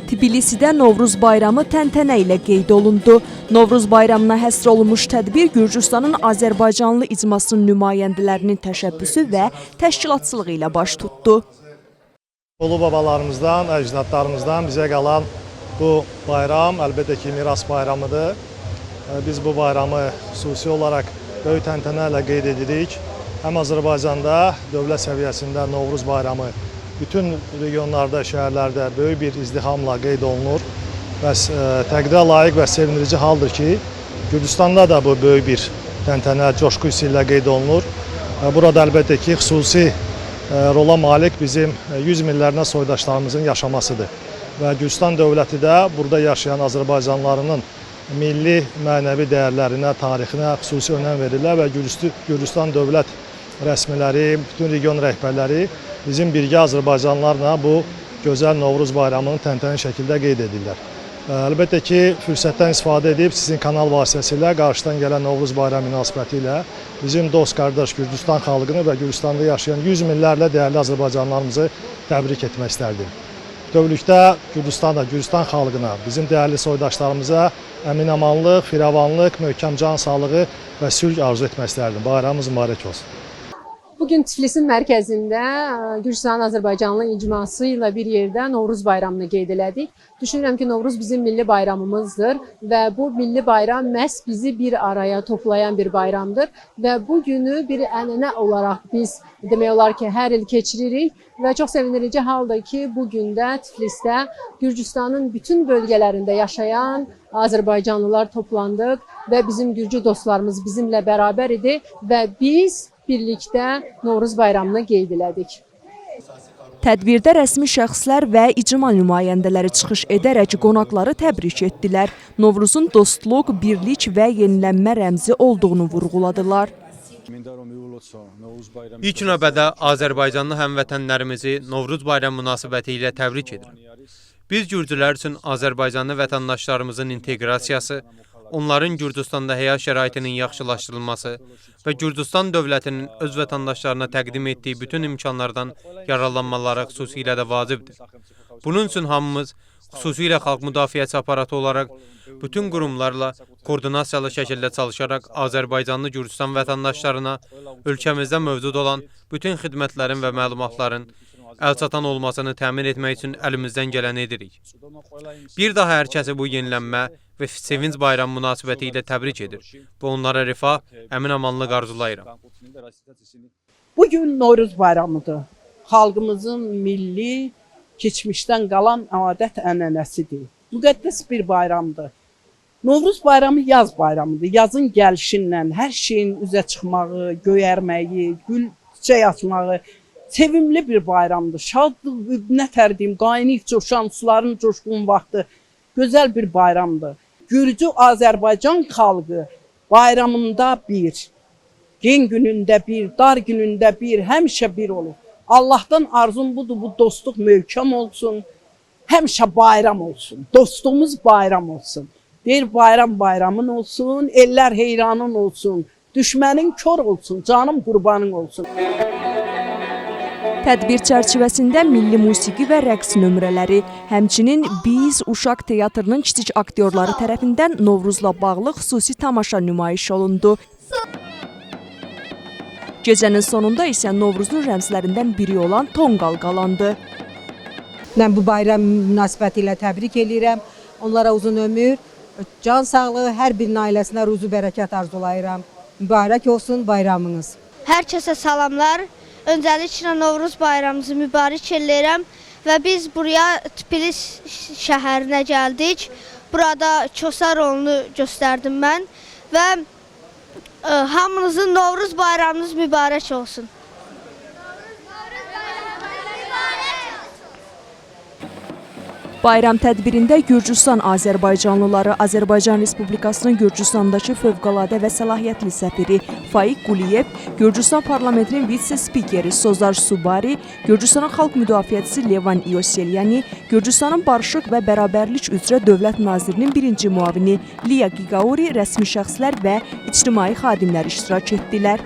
Tbilisidə Novruz bayramı təntənə ilə qeyd olundu. Novruz bayramına həsr olunmuş tədbir Gürcüstanın Azərbaycanlı icmasının nümayəndələrinin təşəbbüsü və təşkilatçılığı ilə baş tutdu. Ulu babalarımızdan, əcdadlarımızdan bizə qalan bu bayram əlbəttə ki, miras bayramıdır. Biz bu bayramı xüsusi olaraq böyük təntənə ilə qeyd edirik. Həm Azərbaycanda dövlət səviyyəsində Novruz bayramı bütün regionlarda, şəhərlərdə böyük bir izdihamla qeyd olunur. Və təqdirə layiq və sevindirici haldır ki, Gürcüstanda da bu böyük bir təntənə, coşqu hissi ilə qeyd olunur. Burada əlbəttə ki, xüsusi rola malik bizim 100 minlərlə soydaşlarımızın yaşamasıdır. Və Gürcüstan dövləti də burada yaşayan Azərbaycanlılarının milli mənəvi dəyərlərinə, tarixinə xüsusi önəm verirlər və Gürcüstan dövlət rəsmiləri, bütün region rəhbərləri bizim birgə Azərbaycanlılarla bu gözəl Novruz bayramını təntənəli şəkildə qeyd edirlər. Əlbəttə ki, fürsətdən istifadə edib sizin kanal vasitəsilə qarşıdan gələn Novruz bayramı münasibəti ilə bizim dost qardaş Gürcüstan xalqını və Gürcüstanda yaşayan 100 minlərlə dəyərli Azərbaycanlılarımızı təbrik etmək istərdim. Bütövlükdə Gürcüstanda, Gürcüstan xalqına, bizim dəyərli soydaşlarımıza əmin-amanlıq, firavanlıq, möhkəm can sağlığı və sülh arzu etmək istərdim. Bayramımız mübarək olsun. Bugün Tiflisin mərkəzində Gürcüstanın Azərbaycanlı icması ilə bir yerdə Novruz bayramını qeyd elədik. Düşünürəm ki, Novruz bizim milli bayramımızdır və bu milli bayram məhz bizi bir araya toplayan bir bayramdır və bu günü bir ənənə olaraq biz demək olar ki, hər il keçiririk və çox sevindirici haldır ki, bu gün də Tiflisdə Gürcüstanın bütün bölgələrində yaşayan Azərbaycanlılar toplandıq və bizim gürcü dostlarımız bizimlə bərabər idi və biz birlikdə Novruz bayramını qeyd elədik. Tədbirdə rəsmi şəxslər və icma nümayəndələri çıxış edərək qonaqları təbrik etdilər. Novruzun dostluq, birlik və yenilənmə rəmzi olduğunu vurğuladılar. İlk növbədə Azərbaycanlı həmvətənlərimizi Novruz bayramı münasibəti ilə təbrik edirəm. Biz gürcülər üçün Azərbaycanlı vətəndaşlarımızın inteqrasiyası, onların Gürcüstanda həyat şəraitinin yaxşılaşdırılması və Gürcüstan dövlətinin öz vətəndaşlarına təqdim etdiyi bütün imkanlardan yararlanmaları xüsusilə də vacibdir. Bunun üçün hamımız, xüsusilə xalq müdafiəçi aparatı olaraq bütün qurumlarla koordinasiyalı şəkildə çalışaraq Azərbaycanlı Gürcüstan vətəndaşlarına ölkəmizdə mövcud olan bütün xidmətlərin və məlumatların əlçatan olmasını təmin etmək üçün əlimizdən gələni edirik. Bir daha hər kəsi bu yenilənmə və sevinc bayramı münasibəti ilə təbrik edir və onlara rifah, əmin-amanlıq arzulayıram. Bugün Novruz bayramıdır. Xalqımızın milli, keçmişdən qalan adət ənənəsidir. Müqəddəs bir bayramdır. Novruz bayramı yaz bayramıdır. Yazın gəlişinlə hər şeyin üzə çıxmağı, göyərməyi, gül çiçək açmağı sevimli bir bayramdır. Şadlıq, nə tər deyim, qaynayıb coşan suların coşqun vaxtı gözəl bir bayramdır. Gürcü Azərbaycan xalqı bayramında bir, gen günündə bir, dar günündə bir, həmişə bir olub. Allahdan arzum budur, bu dostluq möhkəm olsun, həmişə bayram olsun, dostluğumuz bayram olsun. Deyir bayram bayramın olsun, ellər heyranın olsun, düşmənin kor olsun, canım qurbanın olsun. Tədbir çərçivəsində milli musiqi və rəqs nömrələri, həmçinin Biz Uşaq Teatrının kiçik aktyorları tərəfindən Novruzla bağlı xüsusi tamaşa nümayiş olundu. Gecənin sonunda isə Novruzun rəmzlərindən biri olan tonqal qalandı. Mən bu bayram münasibəti ilə təbrik eləyirəm. Onlara uzun ömür, can sağlığı, hər birinin ailəsinə ruzu bərəkət arzulayıram. Mübarək olsun bayramınız. Hər kəsə salamlar. Öncəliklə Novruz bayramınızı mübarək eləyirəm və biz buraya Tbilis şəhərinə gəldik. Burada Kosa rolunu göstərdim mən və hamınızın Novruz bayramınız mübarək olsun. Bayram tədbirində Gürcüstan Azərbaycanlıları, Azərbaycan Respublikasının Gürcüstandakı fövqəladə və səlahiyyətli səfiri Faiq Quliyev, Gürcüstan parlamentinin vitse-spikeri Sozar Subari, Gürcüstanın xalq müdafiəçisi Levan İoselyani, Gürcüstanın Barışıq və Bərabərlik üzrə Dövlət Nazirinin birinci müavini Liya Gigauri, rəsmi şəxslər və ictimai xadimlər iştirak etdilər.